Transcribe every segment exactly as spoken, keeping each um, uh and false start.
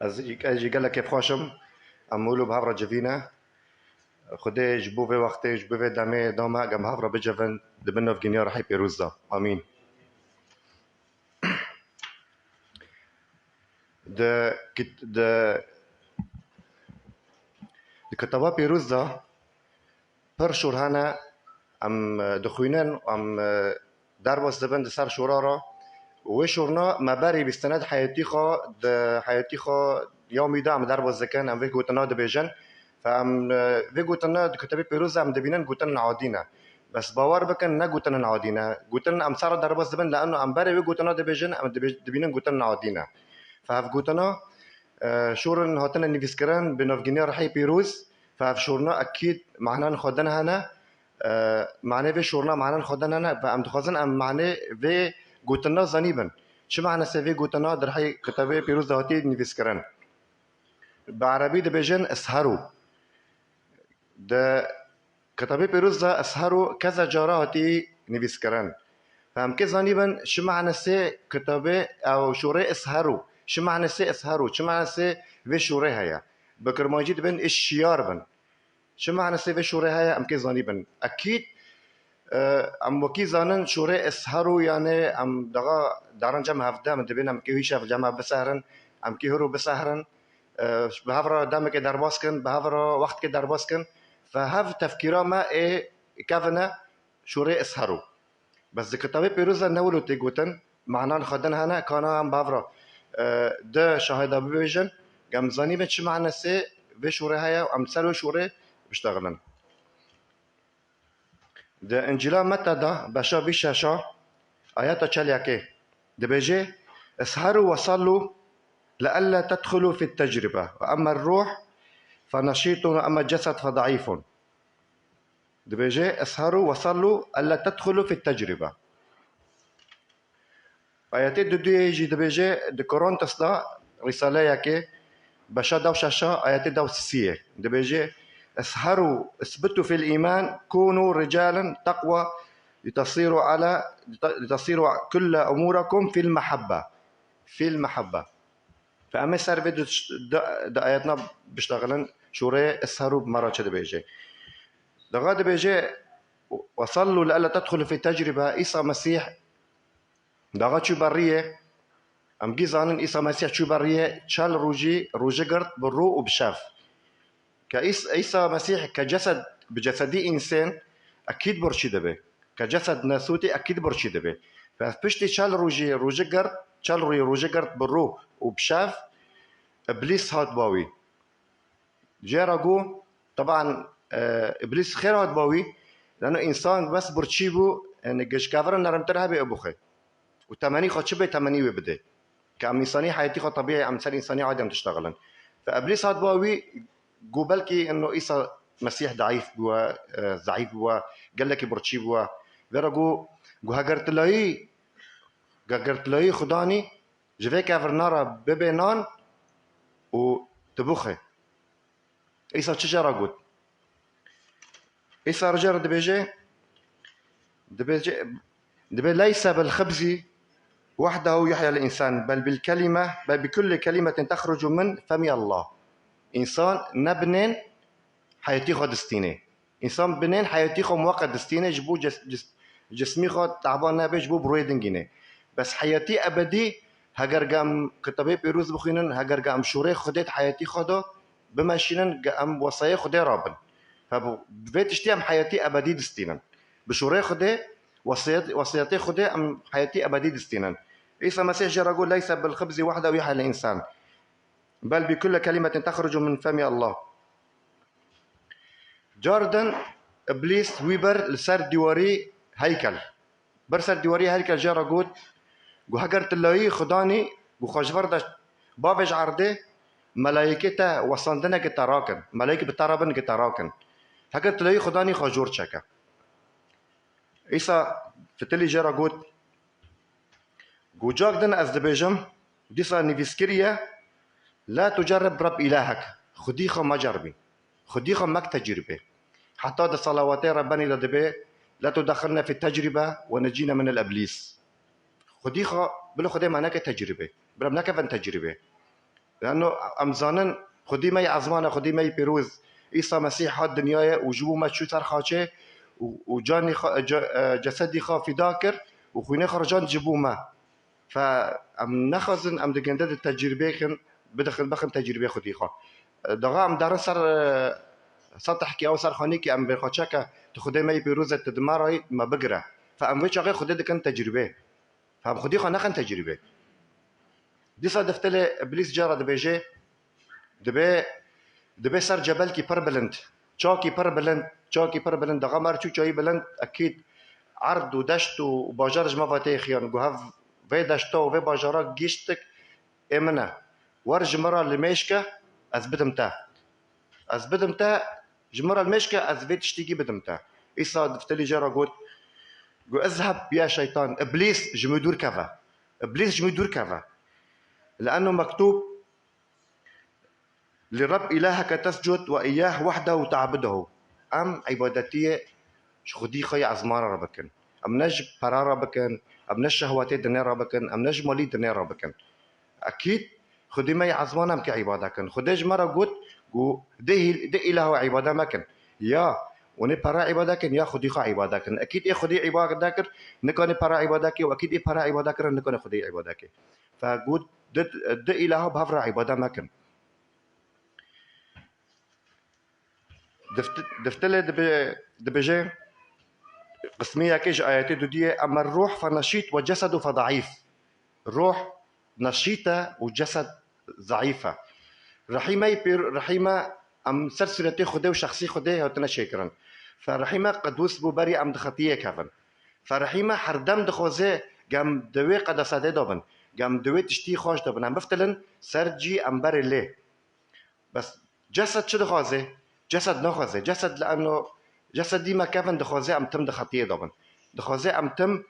Ez, ez jî gelek kêfxweş im. Em wilo bi hev re civîne. Xwedê ji bo vê wextê, ji bo vê demê da me, em bi hev re bicivin di bin navgîniya rihê pêroz de. Amîn. Di kit-, di, di kitaba pêroz de pir şûr hene, em, e, dixwînin, em, e, derbas dibin di ser şûra re. Wê şûrna me berê bîstine di heyetî xwe, di heyetî xwe yomî de em derbas dikin, em vê gotina dibêjin. Fe em, e, vê gotina di kitêbê pêroz de em dibînin gotin adî ne. Bes bawer bikin, ne gotin adî ne. Gotin em ser re derbas dibin, leeno em berê wê gotina dibêjin, em dibê-, dibînin gotin adî ne. Fe ev gotina, e, şûrin hatine nivîskirin bi navgîniya rihê pêroz. Fe ev şûrna ekîd manen xwe din hene. E, manê vê şûrna manen xwe din hene. Ve em dixwazin em manê vê gotina zanîbin. Çi manese vê gotina di rihê kitêbê pêroz de hatiye nivîskirin? Bi erebî dibêjin esheru. Di kitêbê pêroz de esheru keza cara hatî nivîskirin. Fe em kê zanîbin çi manese kitêbê ew şûrê esheru, çi manese esheru, çi manese vê şûrê heye. Bi kirmancî dibin iş şiyar bin. Çi manese vê şûrê heye, em kê zanîbin. Ekîd, e, em wekî zanin şûrê esheru, yani em daxa darin cem hevde, em dibên em kê hîş ev cem hev bisehrin, em kê hiro bisehrin, e, bi hev re demekê derbas kin, bi hev re wextkê derbas kin. Fe hev tefkîra me ê kevine şûrê esheru. Bes di kitêbê pêroz de ne wilo tê gotin, manan xwe din hene, kana em bi hev re, e, di şahida bibêjin, em zanîbin çi manese vê şûrê heye, em ser wê şûrê biştexilin. Di Încîla Meta de beşa bîst şeş a ayeta çel yekê dibêje, "Esheru ve sallu le'elle tedxulu fit tecribe ve emmer ruh fe neşîtun ve emmer cesed fe daîfun." Dibêje, "Esheru ve sallu elle tedxulu fit tecribe." Ayetê duduyê jî dibêje, di Korintos de, Rîsale yekê, beşa dew şeşa, ayetê dew sisiyê. Dibêje, "Esheru, isbitu fil îman, kunu ricalen takwa, litasiru ala, lita-, litasiru kulle umurakum fil mehabbe." Fil mehabbe. Fe em ê ser vê du, du, du ayetna biştexilin, şûrê esheru bi me re çi dibêje. Daxa dibêje, "Ve sallu li elle tedxulu fî tecribe." Îsa Mesîh daxa çû beriyê. Em gî zanin Îsa Mesîh çû beriyê, çel rojî, rojî girt bi rû û bi şev. Ke Îs-, Îsa Mesîh ke cesed, bi cesedî însên, ekîd birçî dibe. Ke cesed nesûtî, ekîd birçî dibe. Fe piştî çel rojî, rojî girt, çel rojî, rojî girt bi rû û bi şev, Îblîs hat ba wî. Jê re got, teban, e, Îblîs xêr hat ba wî, lano însan bes birçî bû, yani gişkevira nermtir hebe û bixwe. Û temenî xwe çi bê, temenî wê bide. Ke em însanî heyetî xwe tebîî, em ser însanî adî em diştexilin. Fe Îblîs hat ba wî, got belkî eno Îsa Mesîh daîf bûye, e, zeîf bûye, gelekî birçî bûye. Vê re got, got heger tu layî, heger tu layî Xudanî, ji vê kevirna re bibe nan û tu bixwe. Îsa çi jê re got? Îsa jê re dibêje, dibêje, dibê, "Leyse bil xibzî wahdehu yuhyel însan, bel bil kelime, bel bi kulli kelimetin tehrucu min femî Allah." Însan ne bi nên heyetî xwe distîne. Însan bi nên heyetî xwe muweqet distîne, ji bo cis-, cis-, cismî xwe teban nebe, ji bo bi rûyê dingîne. Bes heyetî ebedî, heger ge em kitabê pêroz bixwînin, heger ge em şûrê Xwedê di heyetî xwe de bimeşînin, ge em wesayê Xwedê rabin. Fe bi vê tiştî em heyetî ebedî distînin. Bi şûrê Xwedê, wesiyet-, wesiyetê Xwedê em heyetî ebedî distînin. Îsa Mesîh jê re got, "Leyse bil xibzî wahdehu yuhyel însan, bel bi kulle kelimetin tehrucu min femî Allah." Car din Îblîs wî bir li ser dîwarî heykel. Bir ser dîwarî heykel jê re got, got, "Heger tu layî Xudanî, got, xwe ji vir de bavêj erdê, melayikê te wesandine, got, te rakin. Melayik bi te re bin, got, te rakin. Heger tu layî Xudanî, xwe jor çeke." Îsa fitilî jê re got, Got, "Cak din ez dibêjim, dîsa nivîskirî ye, la tucerrib Reb îlahek, Xwedî xwe meceribî, Xwedî xwe mek tecrîbe. Heta di selawatê Rebbenî de dibê, la tudexilne fî tecrîbe ve necîne min el Îblîs." Xwedî xwe, bila Xwedê me neke tecrîbe, bila em nekevin tecrîbe. Lano em zanin Xwedî me yê ezman e, Xwedî me yê pîroz, Îsa Mesîh hat dinyayê û ji bo me çû ser xaçê û, û canî xwe, ce-, e, cesedî xwe fîda kir û xwînê xwe rijand ji bo me. Fe em nexwazin em diginde di tecrîbê xin, bidixin, bixin tecrîbê Xwedî xwe. Daxa em derin ser, e, ser tehkîya û ser xanîkî em bê xwe çeke, tu Xwedê me yê pîroz e, tu di me re yî, me bigire. Fe em vê çaxê Xwedê dikin tecrîbê. Fe em Xwedî xwe nexin tecrîbê. Dîsa diftilê Îblîs cara dibêje, dibê, dibê ser cebelkî pir bilind, çakî pir bilind, çakî pir bilind, daxa me re çû çayî bilind, ekîd erd û deşt û bajar ji me ve tê xiyan. Got, hev vê deşta û vê bajara giştik ê min e. Wer ji min re limêj ke, ez bidim te. Ez bidim te, ji min re limêj ke, ez vê tiştîkî bidim te. Îsa diftilî jê re got, got, izheb ya şeytan, Îblîs ji min dûr keve. Îblîs ji min dûr keve. Le'enno mektûb, li Reb îlaheke tescud we îyah wehdehu ta'budehu. Em îbadetiyê ji Xwedî xwe yê ezmana re bikin. Em ne ji pera re bikin, em ne ji şehwetê dinê re bikin, em ne ji malî dinê re bikin. Ekîd, Xwedî me yê ezman em kê îbade kin. Xwedê ji me re got, got, di hîl-, di îlah we îbade mekin. Ya, ûnê pera îbade kin, ya Xwedî xwe îbade kin. Ekîd ê Xwedî îbade kir, nikanê pera îbade kê û ekîd ê pera îbade kir, nikanê Xwedî îbade kê. Fe got, di, di îlaha bi hev re îbade mekin. Dift-, diftilê dibe-, dibêje, qismê yekê ji ayetê dudiyê, ema ruh fe neşît we cesedu fe daîf. Ruh neşît e û cesed zeîf e. Rehî me yê pêr-, rehî me em ser sûretê Xwedê û şexsî Xwedê hatine çêkirin. Fe rehî me qedûs bû berî em di xetiyê kevin. Fe rehî me herdem dixwaze gem di wê qedesedê de bin, gem di wê tiştî xweş de bin. Em biftilin ser cî em berê lê. Bes cesed çi dixwaze? Cesed naxwaze. Cesed li eno, cesedî me kevin dixwaze em tim di xetiyê de bin. Dixwaze em tim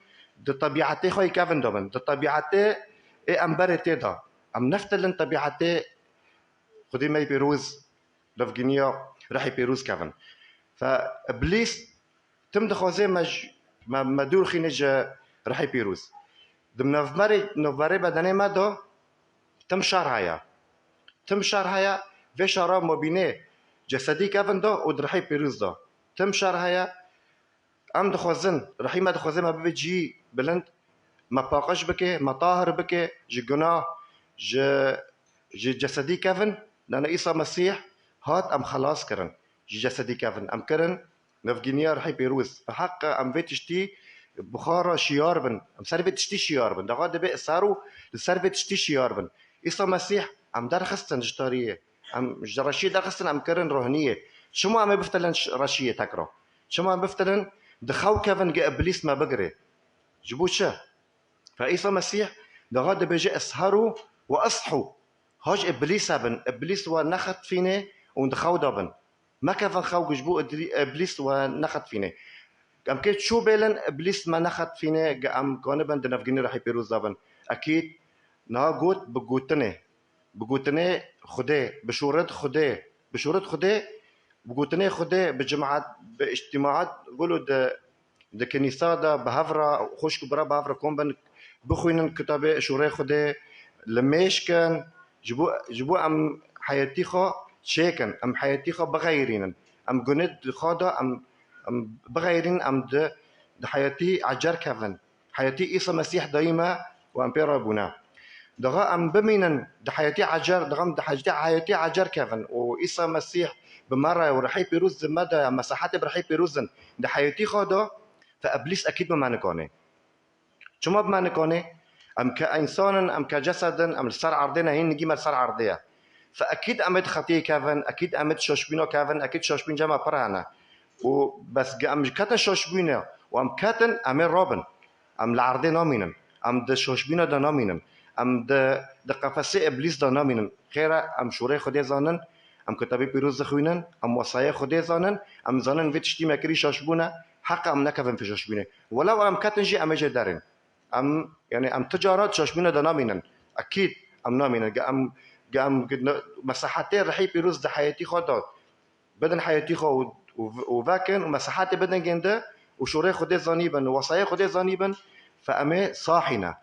di tebîetê xwe yê kevin de bin. Di tebîetê ê em berê tê de. Em neftilin tebîetê Xwedê me yê pêroz, devginiya rehê pêroz kevin. Fe Îblîs tim dixwaze me ji, me, me dûr xîne ji rehê pîroz. Di navberê, navberê bedenê me de tim şer heye. Tim şer heye, vê şera mabînê cesedî kevin de û di rehê pîroz de. Tim şer heye, em dixwazin, rehî me dixwaze me bibe cî bilind, me paqij bike, me tahir bike ji gunah, ji, ji cesedî kevin. Nana Îsa Mesîh hat em xelas kirin. Ji cesedî kevin em kirin. Navgîniya rehê pêroz. Bi heq em vê tiştî bi xwe re şiyar bin. Em ser vê tiştî şiyar bin. Daxa dibe ser û li ser vê tiştî şiyar bin. Îsa Mesîh em derxistin ji tariyê. Em ji reşiyê derxistin, em kirin rohniyê. Çima em ê biftelin ş-, reşiyê tekro? Çima em biftelin di xew kevin ge Îblîs me bigirê? Ji bo çi? Fe Îsa Mesîh daxa dibêje, "Isheru ve ishû." Haj Îblîs hebin, Îblîs we nexetfîne û di xew de bin. Mekevin xew ku ji bo Îdrî-, Îblîs we nexetfîne. Em kê çû bêlin, Îblîs me nexetfîne, ge em kanibin di navgînî rehî pêroz de bin. Ekîd, niha got bi gotinê. Bi gotinê Xwedê, bi şûret Xwedê, bi şûret Xwedê, bi gotinê Xwedê, bi cemaat, bi îctimaat, wilo di, di kinîsa de bi hev re, xwişk û bira bi hev re kom bin, bixwînin kitabê şûrê Xwedê, limêj kin, ji bo, ji bo em heyetî xwe çêkin, em heyetî xwe bixeyirînin, em gunê di xwe de em, em bixeyirînin, em di, di heyetî ecer kevin. Heyetî Îsa Mesîh dayî me û em pê re bûne. Daxa em bimînin di heyetî ecer, daxa em di heyetî, heyetî ecer kevin û Îsa Mesîh bi me re û rehî pîroz di me de, em mesehetê bi rehî pîroz in, di heyetî xwe de, fe Îblîs ekîd bi me nikanê. Çima bi me nikanê? Em ke însan in, em ke cesed in, em li ser erdê ne, hîn nigî me li ser erdê ye. Fe ekîd em ê di xetiyê kevin, ekîd em ê di şaşbîna kevin, ekîd şaşbîn cema pir hene. Û bes ge em ji ketin şaşbînê û em ketin, em ê rabin. Em li erdê namînin. Em di şaşbîna de namînin. Em di, di qefesê Îblîs de namînin. Xêr e, em şûrê Xwedê zanin, em kitabê pîroz dixwînin, em wesayê Xwedê zanin, em zanin vê tiştî me kirî şaşbûne, heq e em nekevin vê şaşbînê. Welew em ketin jî em ê jê derên. Em, yani em ti cara di şaşbîna de namînin. Ekîd em namînin. Ge em, ge em, ge ne, mesehetê rehî pîroz di heyetî xwe de bidin heyetî xwe û, û, û vekin û mesehetê bidin gênde û şûrê Xwedê zanî bin û wesayê Xwedê zanî bin, fe em ê sahî ne.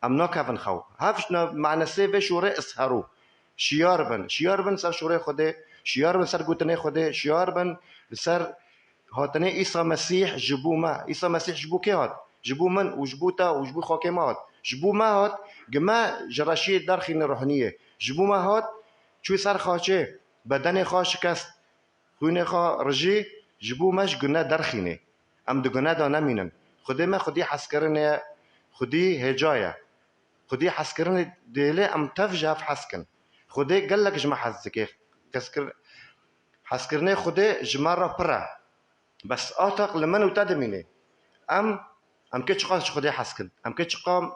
Em nakevin xew. Hev ji ne manesê vê şûrê isheru. Şiyar bin. Şiyar bin ser şûrê Xwedê, şiyar bin ser gotinê Xwedê, şiyar bin li ser hatinê Îsa Mesîh ji bo me. Îsa Mesîh ji bo kê hat? Ji bo min û ji bo te û ji bo xakê me hat. Ji bo me hat, gi me ji reşiyê derxîne rohniyê. Ji bo me hat, çû ser xaçê, bedenê xwe şikest, xwînê xwe rijî, ji bo me ji gune derxîne. Em di gune de nemînin. Xwedê me xwedî hezkirinê ye, xwedî hêca ye. Xwedî hezkirinê dêlê em tev ji hev hez kin. Xwedê gelek ji me hez dike. Hezkir-, hezkirinê Xwedê ji me re pir e. Bes a teq li min û te dimîne. Em, em kê çiqas ji Xwedê hez kin. Em kê çiqa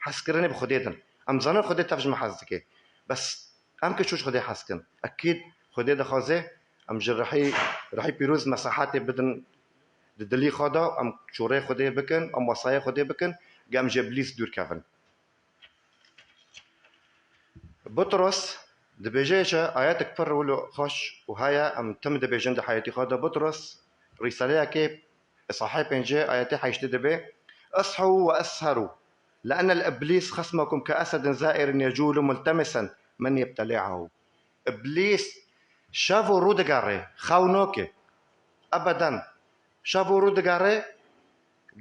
hezkirinê bi Xwedê din. Em zanin Xwedê tev ji me hez dike. Bes em kê çû ji Xwedê hez kin. Ekîd Xwedê dixwaze em ji rihî, rihî pîroz mesahetê bidin di dilî xwe de, em şûrê Xwedê bikin, em wesayê Xwedê bikin, ge em ji Îblîs dûr kevin. Butros dibêje, çi ayetek pir wilo xweş û heye, em tim dibêjin di heyetî xwe de. Butros, Rîsaleyekê, sahê pêncê, ayetê heştê dibê: "Ishû ve isherû, li enne l-Îblîs xesmukum ke esedin zairin yecûlu multemisan men yebteli'ahu." Îblîs şev û rû digere, xew noke. Ebeden. Şev û rû digere,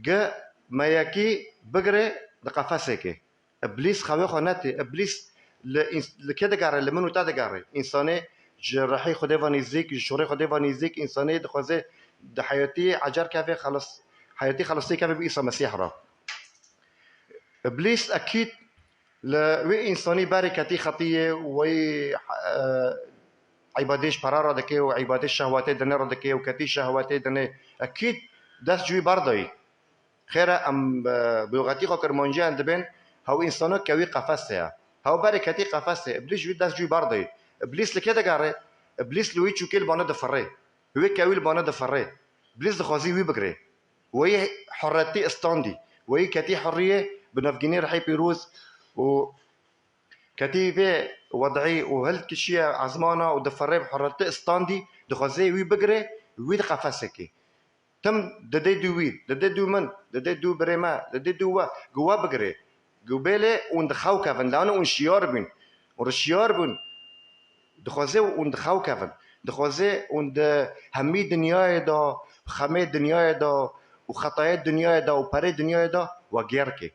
ge me yekî bigire di qefesekê. Îblîs xewê xwe netê. Îblîs li îns-, li kê digere? Li min û te digere. Însanê ji rihî Xwedê ve nêzîk, ji şûrê Xwedê ve nêzîk, însanê dixwaze di heyetî ecer keve, xelas, heyetî xelasî keve bi Îsa Mesîh re. Îblîs ekîd li wê însanî berê ketî xetiyê, wê, e, îbadê ji pera re dike û îbadê şehwetê dinê re dike û ketî şehwetê dinê. Ekîd dest ji wî berdayî. Xêr e, em, e, bi lûxetî xwe kirmanciyan dibên, hew însano kewî qefesê ye. Hew berê ketî qefesê, Îblîs ji wî dest ji wî berdayî. Îblîs li kê digere? Îblîs li wî çûkê li bana difirê. Wê kewî li bana difirê. Îblîs dixwazî wî bigirê. Weyî hurretî istandî. Weyî ketî hurriyê bi navgînê rihê pîroz û ketî vê wed'î û hilkişiye ezmana û difirê bi hurretî istandî, dixwazê wî bigirê, wî di qefesekê. Tim didê dû wî, didê dû min, didê dû birê me, didê dû we, gu we bigirê. Gu bêlê hûn di xew kevin, lano hûn şiyar bûn. Hûn şiyar bûn. Dixwazê hûn di xew kevin. Dixwazê hûn di hemî dinyayê de, xemê dinyayê de û xetayê dinyayê de û perê dinyayê de we gêr kê.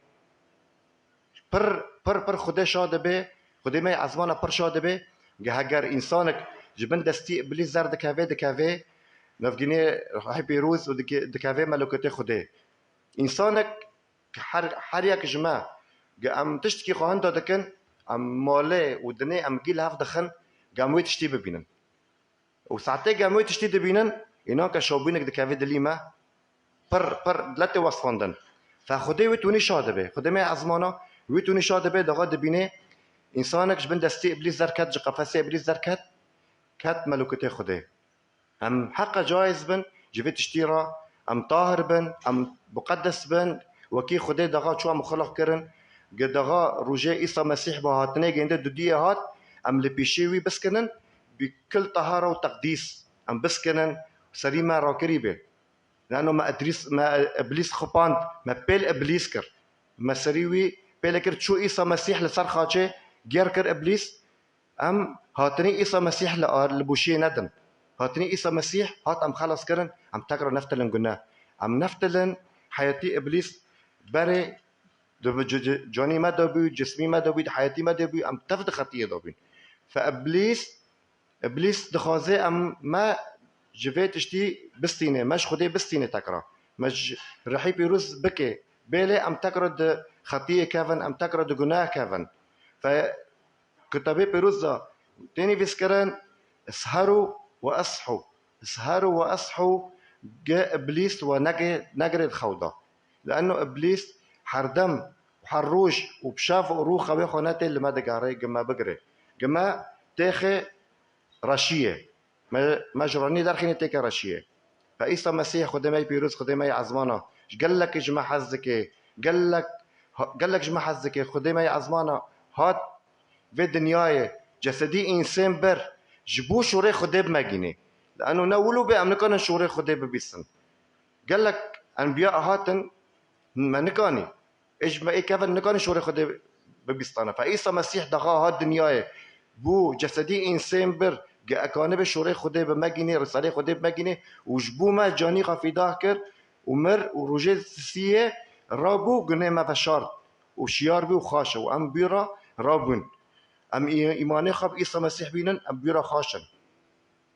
Pir, pir, pir Xwedê şa dibe, Xwedê me yê ezmana pir şa dibe, ge heger însanek ji bin destî Îblîs zer dikeve, dikeve, navgînê Ruhê Pîroz û dike-, dikeve melekûtê Xwedê. Însanek her, her yek ji me, ge em tiştekî xwe hinda dikin, em malê û dinê em gî li hev dixin, ge em wê tiştî bibînin. Û saetê ge em wê tiştî dibînin, înan ke şabînek dikeve dilî me, pir, pir, letê wesfandin. Fe Xwedê wê tunî şa dibe. Xwedê me ezmana wê tunî şa dibe, daxa dibîne, însanek ji bin destê Îblîs derket, ji qefesê Îblîs derket, ket melûkutê Xwedê. Em heqa caiz bin, ji vê tiştî re, em tahir bin, em muqeddes bin, wekî Xwedê daxa çû em xulq kirin, ge daxa rojê Îsa Mesîh bi hatinê gêndê dudiyê hat, em li pêşî wî biskinin, bi kul tahara û teqdîs, em biskinin, serî me rakirî bê. Lano me Îdrîs, me Îblîs xupand, me pêl Îblîs kir. Me serî wî pêle kir, çû Îsa Mesîh li ser xaçê gêr kir Îblîs. Em hatinî Îsa Mesîh li ar, li boşiyê nedin. Hatinî Îsa Mesîh hat em xelas kirin, em tekrar neftilin gune. Em neftilin heyetî Îblîs berê di bi-, ci-, ci-, canî me de bû, cismî me de bû, di heyetî me de bû, em tev di xetiyê de bûn. Fe Îblîs, Îblîs dixwaze em me ji vê tiştî bistîne, me ji Xwedê bistîne tekrar. Me ji Rihî Pîroz bike, bêlê em tekrar di xetiyê kevin, em tekrar di guneh kevin. Fe Kitabê Pîroz de tê nivîskirin, "Isheru ve eshû." "Isheru ve eshû", ge Îblîs we nege-, negirê di xew de. Lano Îblîs her dem û her roj û bi şev û rû xewê xwe netê li me digere, gi me bigire. Gi me têxe reşiyê. Me, me ji ronî derxînê têke reşiyê. Fe Îsa Mesîh, Xwedê me yê pîroz, Xwedê me yê ezmana, gelek ji me hez dike, gelek, gelek ji me hez dike, Xwedê me yê ezmana hat vê dinyayê, cesedî însên bir, ji bo şûrê Xwedê bi me gînê. Lano ne wilo bê em nikarin şûrê Xwedê bibîstin. Gelek enbiya hatin, me nikanî. Ê ji me ê kevin nikanî şûrê Xwedê bibîstane. Fe Îsa Mesîh daxa hat dinyayê. Bû cesedî însên bir, ge ekanibe şûrê Xwedê bi me gînê, risalê Xwedê bi me gînê û ji bo me canî xwe fîda kir û mir û rojê sisiyê rabû gunê me veşart û şiyar bû û xaş e û em bî re rabûn. Em î-, îmanê xwe bi Îsa Mesîh bînin, em bî re xaş in.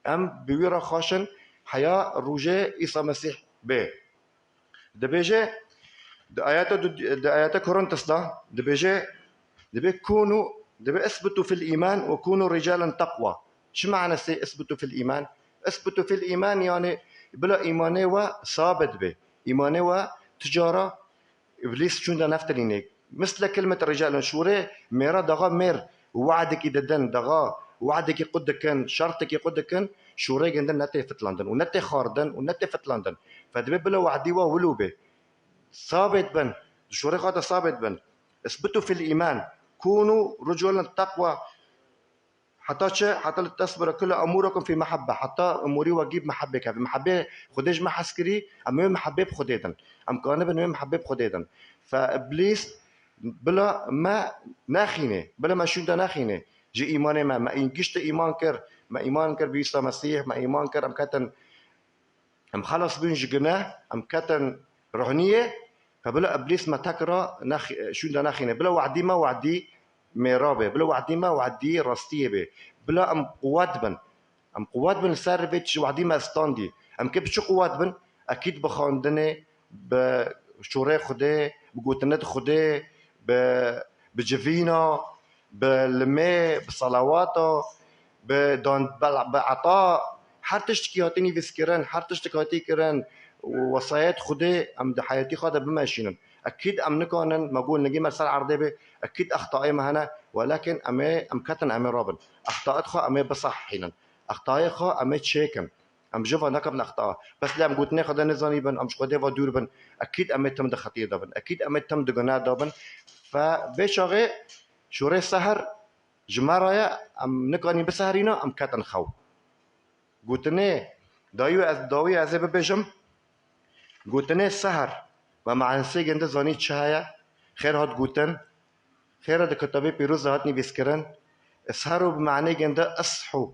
Em bi wî re xweş in heya rojê Îsa Mesîh bê. Dibêje, di ayeta du, di ayeta Korintus de dibêje, dibê kûnû, dibê isbitu fil îman ve kûnû ricalen teqwa. Çi manasê isbitu fil îman? Isbitu fil îman, yani bila îmanê we sabit be. Îmanê we ticara Îblîs çûnde neftilînê. Misle kilmet ricalin şûrê mêra daxa mêr we'dekî didin, daxa we'dekî qut dikin, şertekî qut dikin, şûrê gindin netê fitlandin û netê xwardin û netê fitlandin. Fe dibê bila we'dî wa wilo bê. Sabit bin. Di şûrê xwe de sabit bin. Isbitu fil îman. Kûnû riculan teqwa. Heta çi? Heta li tesbira kula emûrakum fî mehebbe. Heta emûrî we gî bi mehebê keve. Mehebê Xwedê ji me hez kirî, em wê mehebê bi Xwedê din. Em kanibin wê mehebê bi Xwedê din. Fe Îblîs bila me nexînê, bila me şûnde nexînê. Ji îmanê me, me în-, giştî îman kir, me îman kir bi Îsa Mesîh, me îman kir, em ketin Em xelas bûn ji guneh, em ketin ruhniyê, fe bila Îblîs me tek re nex-, şûnde nexîne. Bila we'dî me we'dî mêra be. Bila we'dî me we'dî rastiyê be. Bila em quwet bin. Em quwet bin li ser vê tişt we'dî me standî. Em kê bi çi quwet bin? Ekîd bi xwendinê, bi şûrê Xwedê, bi gotinê di Xwedê, bi, bi civîna, bi limê, bi selawata, bi dan-, bi, bi eta, her tiştekî hatî nivîskirin, her tiştek hatî kirin, wesayet Xwedê em di heyatî xwe de bimeşînin. Ekîd em nikanin, me got nigî me ser erdê bê, ekîd extayê me hene, welakin em ê, em ketin em ê rabin. Extayet xwe em ê bisehînin. Extayê xwe em ê çêkin. Em ji va nekevin exta. Bes lê em gotinê xwe de nizanîbin, em ji Xwedê ve dûr bin. Ekîd em ê tim di xetiyê de bin. Ekîd em ê tim di guneh de bin. Fe vê çaxê şûrê seher ji me re ye, em nikanî biseherîne, em ketin xew. Gotinê dawî ez, dawî ez ê bibêjim. Gotinê seher, me manesê ginde zanî çi heye? Xêr hat gotin. Xêr e di Kitabê Pîroz de hat nivîskirin. Seher û bi manê ginde ishû.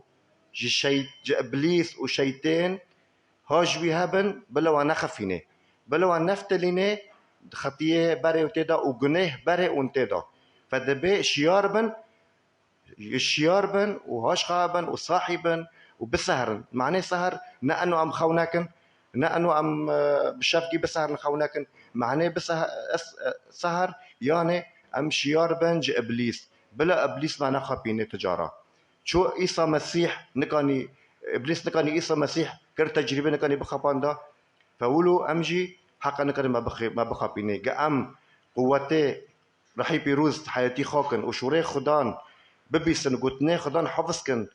Ji şey-, ji Îblîs û şeytên ha ji wî hebin, bila wan nexefînê. Bila wan neftilînê, xetiyê berê û tê de û gunêh berê û tê de. Fe dibê şiyar bin, şiyar bin û haşqa bin û sahî bin û biseherin. Manê seher ne eno em xew nekin, ne eno em, e, bi şevgî biseherin xew nekin. Manê bisehe-, es-, e, seher, yanê em şiyar bin ji Îblîs. Bila Îblîs me nexapînê ticara. Ço Îsa Mesîh nikanî, Îblîs nikanî Îsa Mesîh kir tecrîbe, nikanî bixapanda. Fe wilo em jî heqa nikarin me bixê-, me bixapînê. Ge em quwetê Rihî Pîroz heyatî xwe kin û şûrê Xudan bibîsin, gotinê Xudan hefiz kin,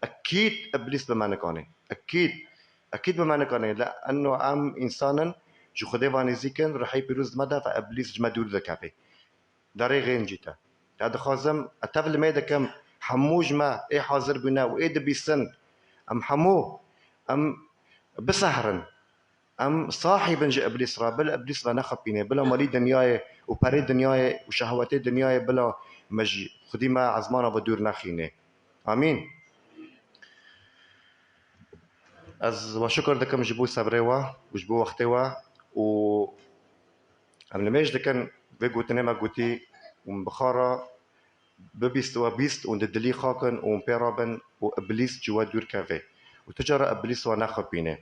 ekîd Îblîs bi me nikanê. Ekîd, ekîd bi me nikanê. Li eno em însan in, ji Xwedê ve nêzîk in, Rihê Pîroz di me de ve Îblîs ji me dûr dikeve. Derê xêncî te. Ez dixwazim, ez tev li me dikim, hemû ji me ê hazir bûne û ê dibîsin. Em hemû, em biseherin. Em sahî bin ji Îblîs re, bila Îblîs me nexapîne, bila malî dinyayê û perê dinyayê û şehwetê dinyayê bila me ji Xwedî me ezmana ve dûr nexîne. Amîn. Ez we şikir dikim ji bo sebrê we û ji bo wextê we û em nimêj dikin vê gotinê me gotî û min bi xwe re bibîst we bîst û di dilî xwe kin û pê re bin û Îblîs ji we dûr keve û tu cara Îblîs we nexapîne.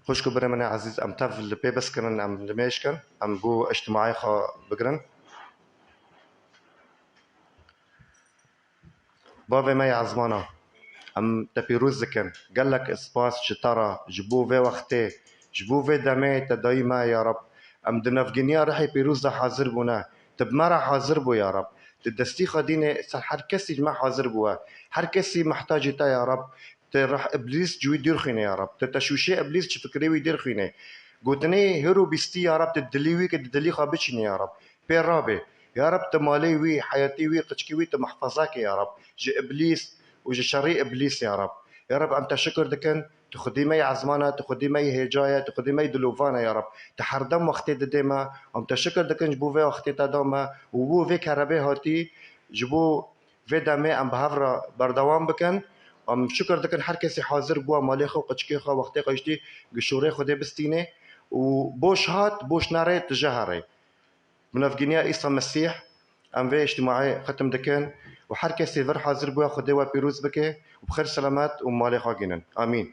Xwişk û birê min ê ezîz, em tev li pê biskirin, em nimêj kin, em bo îctimaê xwe bigirin. Bavê me yê ezmana, em te pîroz dikin. Gelek spas ji te re, ji bo vê wextê, ji bo vê demê te dayî me, ya Reb. Em di navginiya Rihê Pîroz de hazir bûne. Tu bi me re hazir bû, ya Reb. Tu destî xwe dînê ser her kesî ji me hazir bûye. Her kesî mihtacî te, ya Reb. Tu rih Îblîs ji wî dûr xwîne, ya Reb. Tu teşwîşê Îblîs ji fikrê wî dûr xwîne. Gotinê hir û bîstî, ya Reb, tu dilî wî ke di dilî xwe biçînî, ya Reb. Pê rabê. Ya Reb, tu malê wî, heyatî wî, qiçkî wî tu mihfaza ke, ya Reb. Ji Îblîs û ji şerî Îblîs, ya Reb. Ya Reb, em te şikir dikin, tu Xwedî me yê ezman e, tu Xwedî me yê hêca ye, tu Xwedî me yê dilovan e, ya Reb. Tu herdem wextê didê me, em te şikir dikin ji bo vê wextê te da me û bo vê kerebê hatî, ji bo Vê demê em bi hev re berdewam bikin. Em şikir dikin her kesî hazir bû malê xwe û qeçikê xwe wextê xwe jî gişûrê Xwedê bistînê û boş hat, boş nere tije here. Bi navgîniya Îsa Mesîh em vê îctimaê xetim dikin û her kesî vir hazir bûye Xwedê we pîroz bike û bi xêr selamet û malê xwe gînin. Amîn.